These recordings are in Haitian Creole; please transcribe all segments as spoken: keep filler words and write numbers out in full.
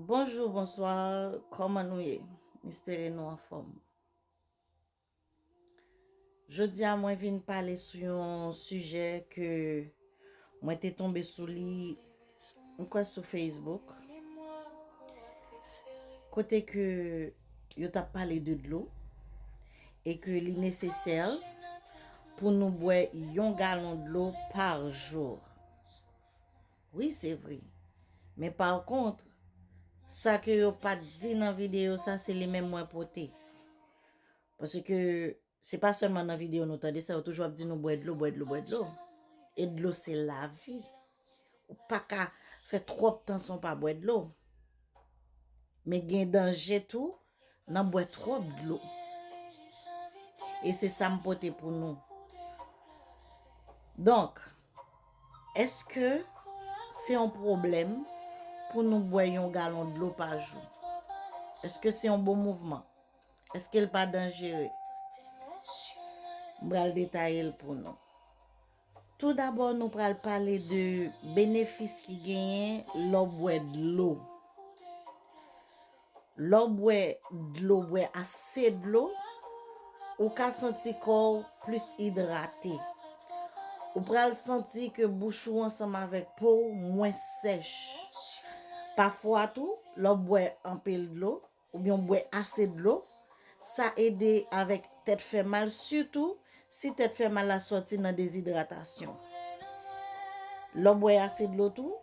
Bonjou, bonswa, kòman nou ye? M espere nou anfòm. Jodi a mwen vin pale sou yon sijè ke mwen te tonbe sou li, m kwè sou Facebook, kote ke yo t ap pale de dlo e ke li nesesè pou nou bwè yon galon dlo pa jou. Wi, se vre. Men pa kont, sa ke yo pa t di nan videyo sa, se li menm mwen pote. Paske se pa sèlman nan videyo nou tande sa, yo toujou ap di nou bwè dlo, bwè dlo, bwè dlo. E dlo se lavi. Ou pa ka fè twòp tan san w pa bwè dlo. Men gen danje tou nan bwè twòp dlo. E se sa m pote pou nou. Donk, èske se yon pwoblèm pou nou bwè yon galon dlo pa jou? Èske se yon bon mouvman? Èske l pa danjere? M pral detaye l pou nou. Toudabò, nou pral pale de benefis ki genyen lè w bwè dlo. Lè w bwè dlo, bwè ase dlo, ou ka santi kò w plis idrate. Ou pral santi ke bouch ou ansanm avèk po w mwens sèch. Pafwa tou, lè w bwè anpil dlo, oubyen w bwè ase dlo, sa ede avèk tèt fè mal, sitou si tèt fè mal la sòti nan dezidratasyon. Lè w bwè ase dlo tou,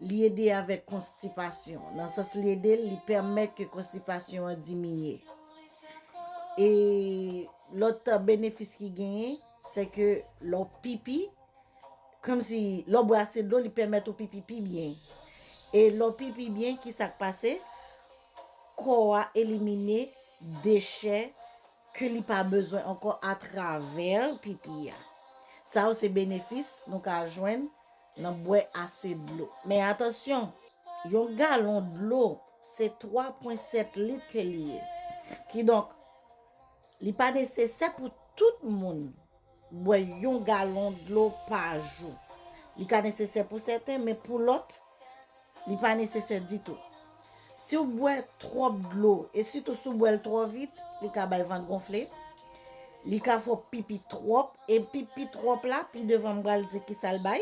li ede avèk konstipasyon. Nan sans li ede l, li pèmèt ke konstipasyon an diminye. E lòt benefis ki genyen, se ke lè w pipi, kòmsi lè w bwè ase dlo, li pèmèt ou pipi pi byen. E lè w pipi byen, ki sa k pase? Kò a elimine dechè ke li pa bezwen ankò atravè pipi a. Sa yo se benefis nou ka jwenn nan bwè ase dlo. Men atansyon, yon galon dlo se twa pwen sèt lit ke li ye. Kidonk, li pa nesesè pou tout moun bwè yon galon dlo pa jou. Li ka nesesè pou sèten, men pou lòt, li pa nesesè ditou. Si w bwè twòp dlo, e sitou si w bwè l twò vit, li ka bay vant gonfle, li ka fè w pipi twòp, e pipi twòp la, pi devan m pral di kisa l bay.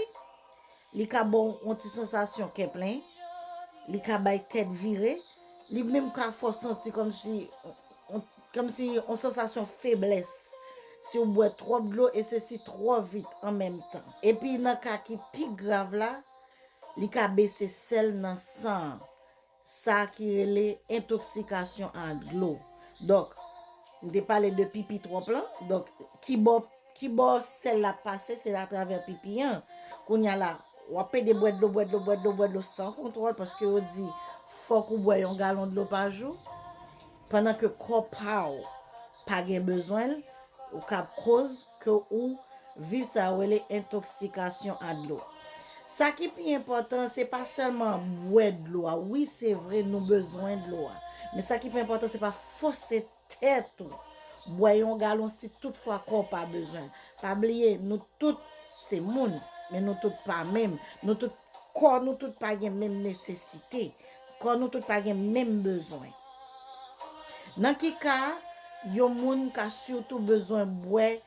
Li ka ba w yon ti sansasyon kè plen, li ka bay tèt vire, li menm ka fè w santi kòmsi, kòmsi yon sansasyon feblès. Si w bwè twòp dlo e sesi twò vit an menm tan. Epi nan ka ki pi grav la, li ka bese sèl nan san an. Sa ki rele entoksikasyon a dlo. Donk, m te pale de pipi twòp lan. Donk, ki bò, ki bò sèl la pase, se atravè pipi an. Kounye a la, w ap pede bwè dlo, bwè dlo, bwè dlo, bwè dlo san kontwòl, paske yo di fòk ou bwè yon galon dlo pa jou. Pandan ke kò pa w pa gen bezwen l, ou ka koz ke ou viv sa yo rele entoksikasyon a dlo. Sa ki pi enpòtan, se pa sèlman bwè dlo a. Wi, se vre, nou bezwen dlo a. Men sa ki pi enpòtan, se pa fòse tèt ou bwè yon galon si toutfwa kò w pa bezwen l. Pa bliye, nou tout se moun, men nou tout pa menm. Nou tout, kò nou tout pa gen menm nesesite. Kò nou tout pa gen menm bezwen. Nan ki ka yon moun ka sitou bezwen bwè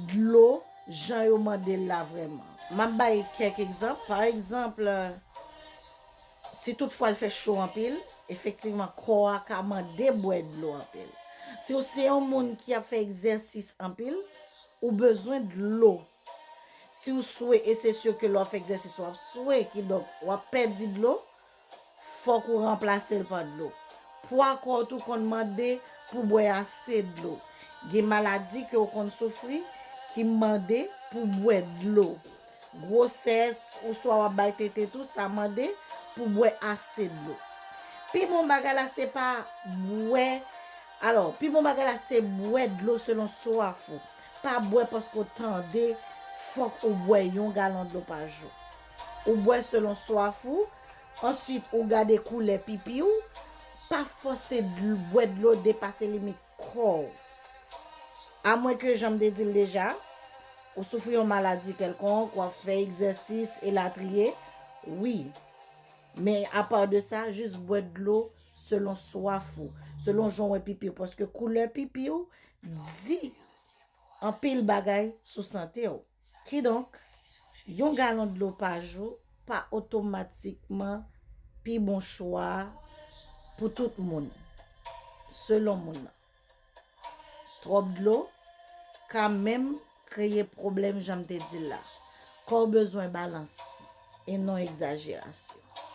dlo jan yo mande l la vrèman? M ap bay kèk egzanp. Pa egzanp, si toutfwa l fè cho anpil, efektivman, kò a ka mande bwè dlo anpil. Si w se yon moun ki ap fè egzèsis anpil, ou bezwen dlo. Si w swe, e se si ke lè w ap fè egzèsis, w ap swe, kidonk, w ap pèdi dlo, fòk ou ranplase l pa dlo. Pwa kò w tou konn mande pou bwè ase dlo. Gen maladi ke w konn soufri ki mande pou bwè dlo. Gwosès, oswa w ap bay tete tou, sa mande pou bwè ase dlo. Pi bon bagay la, se pa bwè, alò, pi bon bagay la, se bwè dlo selon swaf ou. Pa bwè paske w tande fòk ou bwè yon galon dlo pa jou. Ou bwè selon swaf ou, answit ou gade koulè pipi w, pa fòse dl-, bwè dlo depase limit kò w. Amwenke, jan m te di l deja, ou soufri yon maladi kèlkonk, w ap fè egzèsis, elatriye, wi. Men apa de sa, jis bwè dlo selon swaf ou, selon jan w wè pipi w, paske koulè pipi w di anpil bagay sou sante w. Kidonk, yon galon dlo pa jou pa otomatikman pi bon chwa pou tout moun, selon moun nan. Twòp dlo ka menm kreye pwoblèm, jan m te di l la. Kò w bezwen balans e non egzajerasyon.